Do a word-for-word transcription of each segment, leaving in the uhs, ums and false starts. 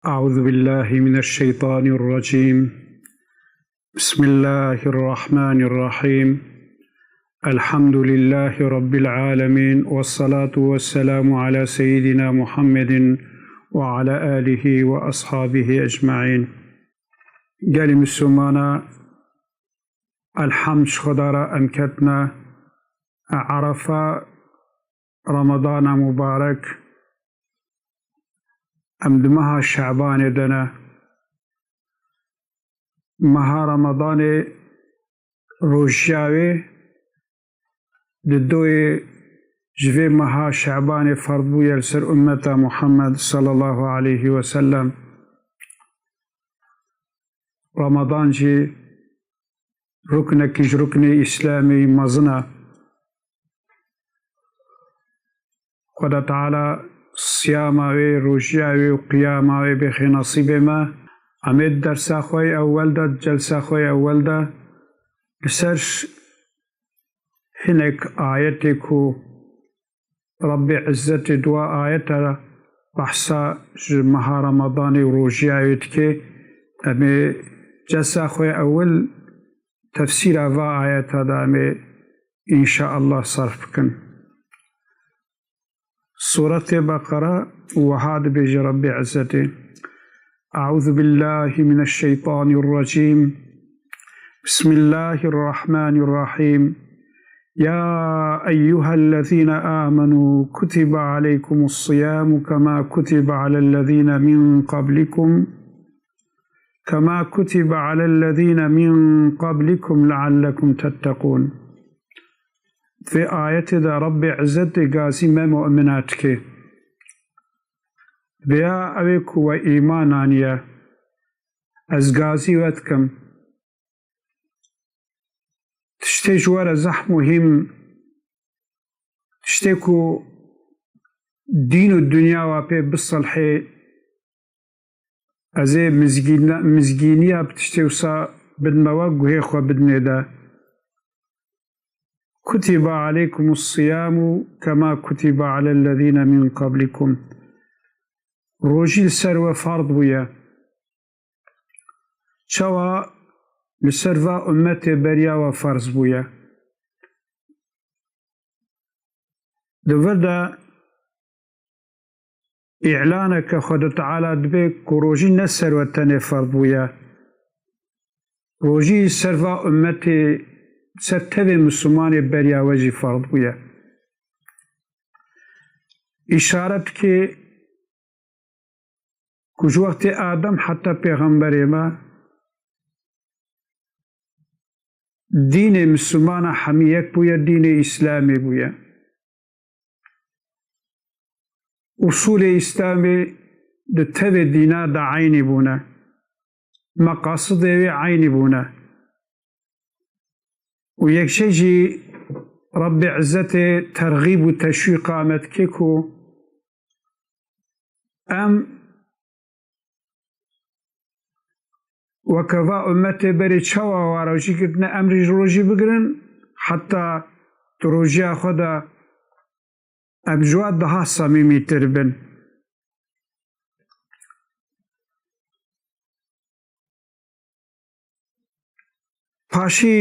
أعوذ بالله من الشيطان الرجيم. بسم الله الرحمن الرحيم. الحمد لله رب العالمين، والصلاة والسلام على سيدنا محمد وعلى آله وأصحابه أجمعين. Gelî Mislimana, elhamd ji Xweda re em ketine Erefa Ramadana mubarek. Em di meha Şebanê de ne. Meha Ramadanê rojiya wê di doyê ji vê meha Şebanê ferd bûye li ser ummeta Muhammed sallallahu aleyhi ve sellem. Ramadan jî ruknek ji ruknê Îslamê mezin e. Xweda Teala siyama wê, rojiya wê û qiyama wê bêxê nesîbê me. Em ê di dersa xwe yê ewel de, di celsa xwe yê ewel de li ser hinek ayetê ku Rabbê Izzetê di wa ayeta behsa ji meha Ramadanê û rojiya wê dike, em ê celsa xwe yê ewel tefsîra va ayeta de em ê înşaallah serf bikin. Sûretê Beqere wiha dibêje Rebbê Izzetê: أعوذ بالله من الشيطان الرجيم. بسم الله الرحمن الرحيم. يا أيها الذين آمنوا كتب عليكم الصيام كما كتب على الذين من قبلكم كما كتب على الذين من قبلكم لعلكم تتقون. Vê ayetê de Rebbê Izzetê gazî me mu'mina dike. Vêya ew ê ku we îman aniye, ez gazî we dikim. Tiştê ji we re zehf muhîm, tiştê ku dîn û dinya we pê bisilhê, ez ê mizgîna-, mizgîniya bi tiştê wisa bidime we, guhê xwe bidinê de. Kutiba aleykumus siyamu kema kutiba alellezîne min qablikum. Rojî li ser we fard bûye. Çawa li ser va ummetê beriya we ferz bûye? Di vir de îlaneke Xwedê Teala dibe ku rojî ne ser we tenê ferz bûye. Rojî ser va ummetê, ser tevê Mislimanê beriya we jî ferz bûye. Îşaret dike ku ji wextê Adem heta Pêxemberê me, dînê Mislimana hemî yek bûye, dînê Îslamê bûye. Usulê Îslamê di tevê dîna de eynî bûne. Meqasidê wê eynî bûne. Û yek jê jî Rebbê Izzetê terxîb û teşwîqa me dike ku em weke va ummetê berê çawa wa rojî girtine, em jî rojî bigirin, heta di rojiya xwe de em ji we daha samîmîtir bin. Paşî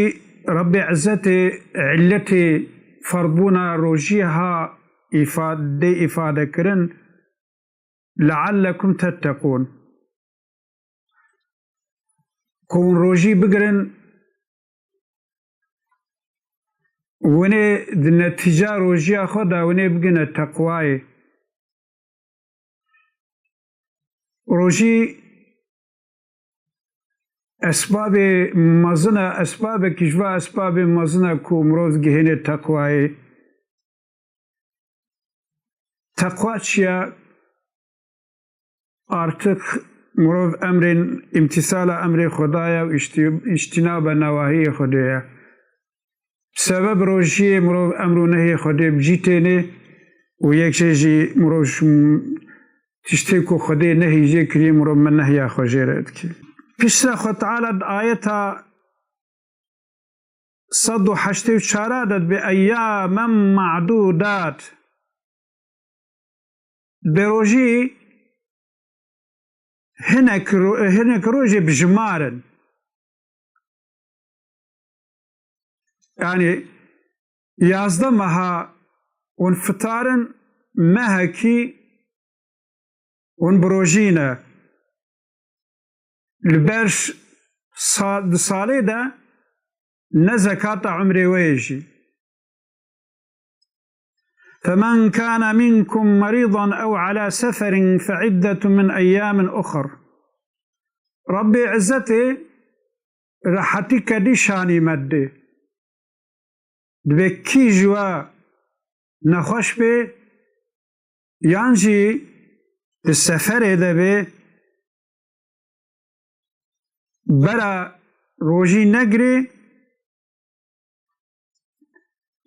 Rebbê Izzetê illetê ferdbûna rojiyê ha îfade, îfade kirin, "Leallekum tetteqûn." Ku hûn rojî bigirin, hûn ê di netîca rojiya xwe de hûn ê bigine teqwayê. Rojî esbabê mezin e, esbabekî ji va esbabê mezin e ku mirov digihêne teqwayê. Teqwa çi ye? Artık mirov emrên, îmtîsala emrê Xwedê ye û îştî-, îştînabe newahiyê Xwedê ye. Sebeb rojiyê mirov emr û nehiyê Xwedê bi cî tênê û yek jê jî mirov ji m-, tiştê ku Xwedê nehî jê kiriye, mirov min nehiya xwe jê re dike. Piştre Xwe Teala di ayeta sed û heştê û çar de dibê eyyamen ma'dudat. Bi rojî hinek ro-, hinek rojê bijimarin. Yanî yazdeh meha hûn fitarin, mehekî hûn birojîne. Li ber sa-, di salê de ne zekata umrê we ye jî. فَمَنْ كَانَ مِنْكُمْ مَرِيضًا أَوْ عَلَى سَفَرٍ فَعِدَّةٌ مِنْ أَيَّامٍ أُخَرَ. Rabbê Izzetê rehetî kedî şanî me didê. Dibê kî ji we nexweş bê, yan jî di seferê de bê, bera rojî negirê,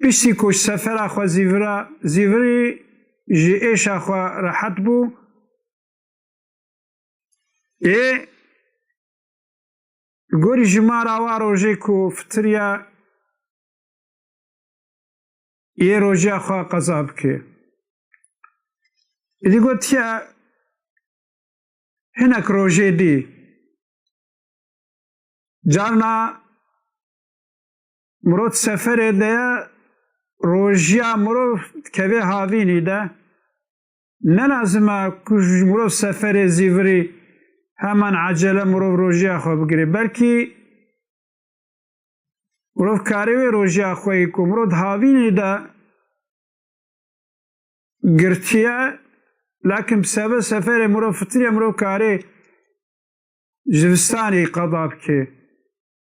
piştî ku ji sefera xwe zîvira, zîvirî ji êşa xwe rehet bû, ê li gorî jimara wa rojê ku fitiriya, ê rojiya xwe qeza bike. Êdî gotiye hinek rojê dî. Carna mirov seferê de ye, rojiya mirov dikeve havînî de. Ne lazim e ku ji mirov seferê zîvirî hemen ecele mirov rojiya xwe bigire. Belkî mirov karê wê rojiya xwe yê ku mirov di havînî de girtiye, lakin bi sebe seferê mirov fitiriye, mirov karê zivistanê qeda bike.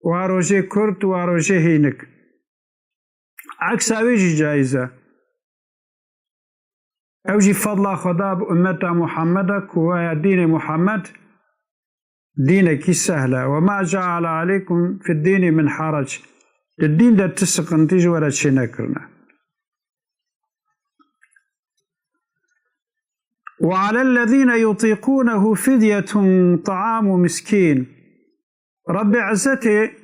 Wa rojê kurt, wa rojê hînik. Eksa wê jî caiz e. Ew jî fedla Xweda bi ummeta Muhammed e ku waya dînê Muhammed dînekî sehl e. وَمَا جَعَلَ عَلَيْكُمْ فِي الدِّينِ مِنْ حَرَجٍ. Di dîn de ti siqintî ji we re çênekirine. وَعَلَى الَّذِينَ يُطِيقُونَهُ فِدْيَةٌ طَعَامُ مِسْكِينٍ. Rabbê Izzetê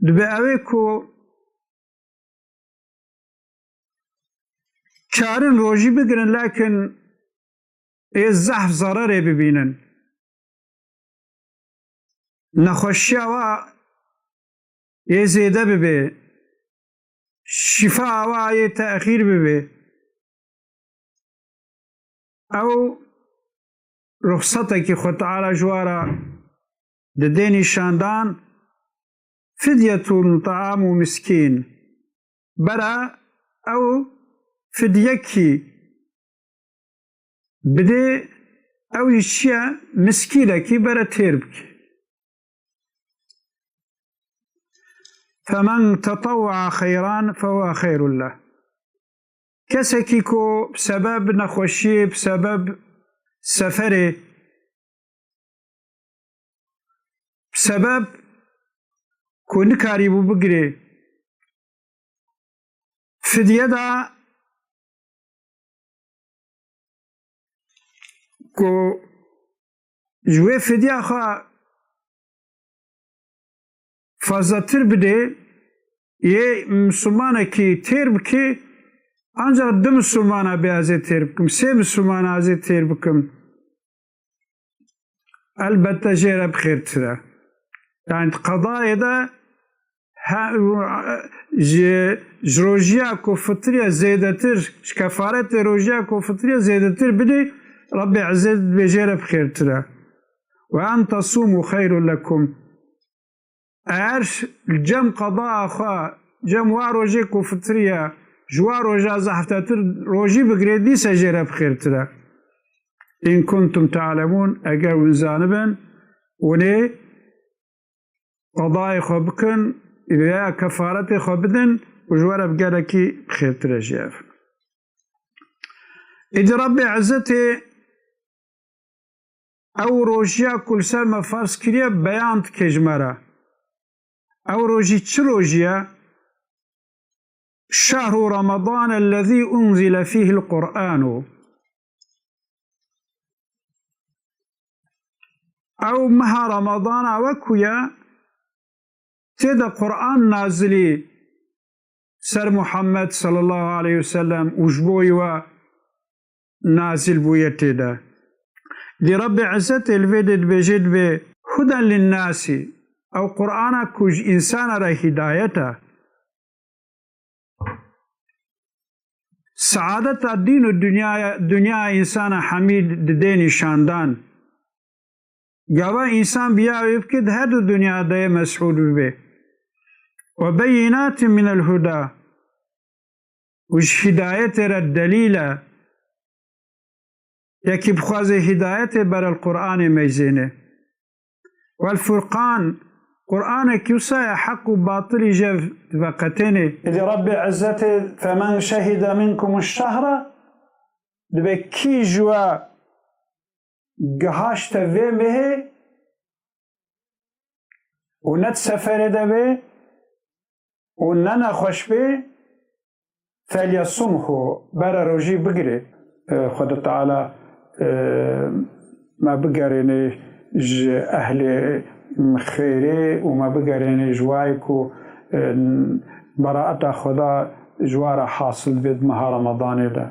dibe ewê ku karin rojî bigirin, lakin ê zehf zererê bibînin. Nexweşiya wa ê zêde bibe, şîfa wa ê texîr bibe. Ew ruxsetekî Xwe Teala ji wa re dide nîşandan, فِدْيَةٌ طَعَامُ مِسْكِينٍ. Bera ew fidyekî bidê, ew jî çi ye? Miskînekî bere têr bike. فَمَنْ تَطَوَّعَ خَيْرًا فَهُوَ خَيْرٌ لَهُ. Kesekî ku bi sebeb nexweşiyê, bi sebeb seferê, bi sebeb ku nikarîbû bigirê, fidye da, ku ji wê fidya xwe fazlatir bidê, yê misilmanekî têr bikê, ancaq du misilmana bê ez ê têr bikim, sê misilmana ez ê têr bikim. Elbette jê re bi xêrtir e. Yani di qedayê de he, ji, ji rojiya ku fitiriye zêdetir, ji kefaretê rojiya ku fitiriye zêdetir bidê, Rabbê Izzet dibê jê re bi xêrtir e. Ve en tesûmû xeyrun lekum. Eger cem qedaya xwe, cem wa rojê ku fitiriye, ji wa roja zehftetir rojî bigirê, dîse jê re bi xêrtir e. In kuntum ta'lemûn, eger hûn zanibin, hûn ê qedayê xwe bikin, ya kefaretê xwe bidin û ji we re bi gelekî xêrtir e jî ev. Êdî Rabbê Izzetê ew rojiya ku li ser me ferz kiriye beyan dike ji me re. Ew rojî çi rojî ye? Şehru Ramadan ellezî unzile fîhil Qur'anu. Ew meha Ramadana we ku ye, tê de Qur'an nazilî ser Muhammed sallallahu aleyhi ve sellem û ji bo we nazil bûye tê de. Lê Rebbê Îzzetê li vê de dibêje, dibe huden linnasî, ew Qur'ana ku ji însana re hîdayet e. Seadeta dîn û dinyaya, dinyaya însana hemî didê nîşandan. Gava însan biya wê bike, di her du dinya de yê mesûd bibe. Ve beyînatin minel huda. Û ji hîdayetê re delîl e. Yekî bixwaze hîdayetê bere li Qur'anê meyzêne. Wel Furqan, Qur'anekî wisa ye heq û batilî jev veqetêne. Êdî Rebbê Îzzetê, femen şehide minkum şehra, dibe kî ji we gihaşte vê mehê û ne di seferê de bê û ne nexweş bê, felyesumhu, bere rojî bigire. E, Xwedê Teala, e, me bigerêne ji ehlê xêrê û me bigerêne ji wayê ku, e, beraeta Xweda ji wa re hasil dibe di meha Remadanê de.